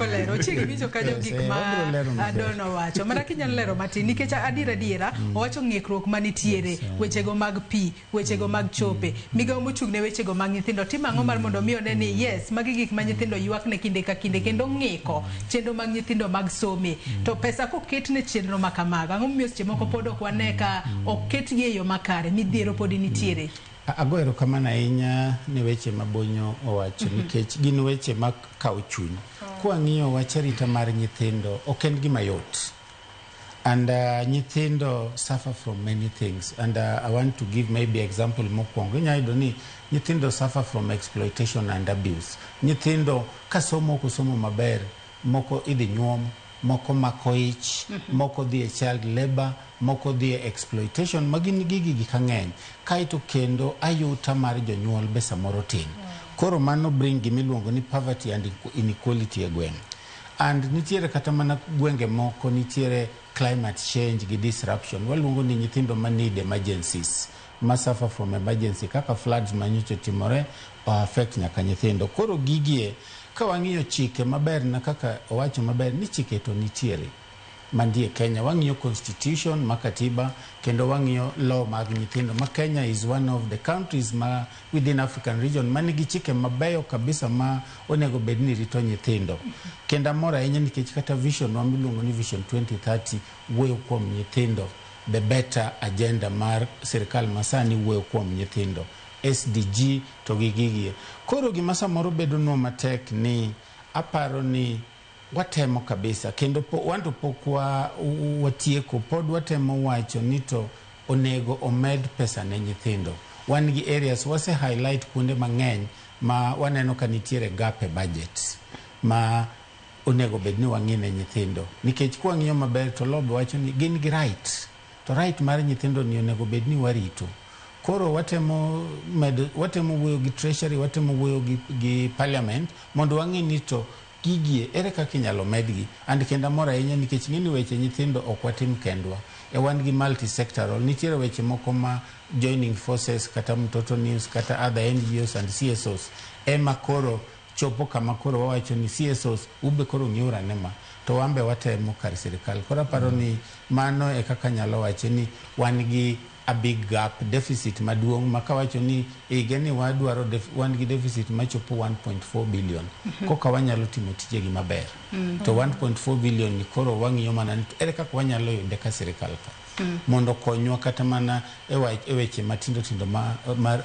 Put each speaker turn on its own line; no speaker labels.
Lero chiegni winjo kanyo
Yes,
gik
eh,
ma
wabiro lero maber.
Adon owacho mana kinyalo lero matin, nikech adier adiera owacho ng'ikruok manitiere wechego mag pi, wechego mag chope. Migawo mochung' ne wechego mag nyithindo timo ang'o mar mondo mi one ni yes, magi gik ma nyithindo ywak ne kinde ka kinde, kendo ng'iko chenro mag nyithindo mag some to pesa koket ne chenro ma kamago, ang'o momiyo seche moko pod ok wane ka oketgi e yo makare, midhiero pod nitiere?
Ago erokamano ahinya ne weche ma Bonyo owacho, nikech gin weche ma kawo chuny. Kwang'iyo wach arita mar nyithindo, ok en gima yot. And nyithindo suffer from many things. And I want to give maybe example mokwongo. Inyalo yudo ni nyithindo suffer from exploitation and abuse. Nyithindo ka somo ok osomo maber, moko idhi nyuom, moko mako ich, moko dhi e child labor, moko dhi e exploitation, ma gin gigi gik ang'eny. Kaeto kendo ayuta mar jonyuol be samoro tin. Koro mano bring gimiluongo ni poverty and inequality e gweng'. And nitiere kata mana gwenge moko nitiere climate change gi disruption. Waluongo ni nyithindo ma need emergencies, ma suffer from emergency kaka floods manyocha otimore o affect nyaka nyithindo. Koro gigie ka wang'iyo chike maber na kaka owacho maber ni chike to nitiere mandie Kenya. Wang'iyo constitution ma katiba kendo wang'iyo law mag nyithindo ma Kenya is one of the countries ma within African region manigi chike mabeyo kabisa ma onego bed ni rito nyithindo. Kendo amor ahinya nikech kata vision wa miluongo ni Vision 2030 wuoyo kuom nyithindo. The better agenda mar sirikal masani wuoyo kuom nyithindo. SDG to gi gigie. Koro gima samoro bedonwa matek ni aparo ni watemo kabisa kendo wan to pok watieko, pod watemo wacho ni to onego omed pesa ne nyithindo. Wan gi areas wase highlight kuonde mang'eny ma waneno ka nitiere gap e budget ma onego bed ni wang'i ne nyithindo, nikech kwang'iyo maber to law be wacho ni gin gi right, to right mar nyithindo ni onego bed ni warito. Koro watemo medo, watemo wuoyo gi treasury, watemo wuoyo gi parliament mondo wang'i ni to gigie ere kaka inyalo medgi. And kendo amor ahinya nikech ng'e ni weche nyithindo ok watim kendwa e, wan gi multi sectoral. Nitiere weche moko ma joining forces kata Mtoto News kata other NGOs and CSOs ema koro chopo kama koro wawacho ni CSOs ube koro ng'iura ne ma to wan be watemo kar sirikal. Koro aparo ni mano e kaka nyalo wache ni wan gi a big gap, deficit maduong' ma kawacho ni higa ni wadwaro wan gi deficit machopo 1.4 billion koka wanyalo timo tijegi maber. To 1.4 billion ni koro wang'iyo mana ni ere kaka wanyalo yude ka sirikal ka mondo okonywa kata mana e weche matindo tindo ma, mar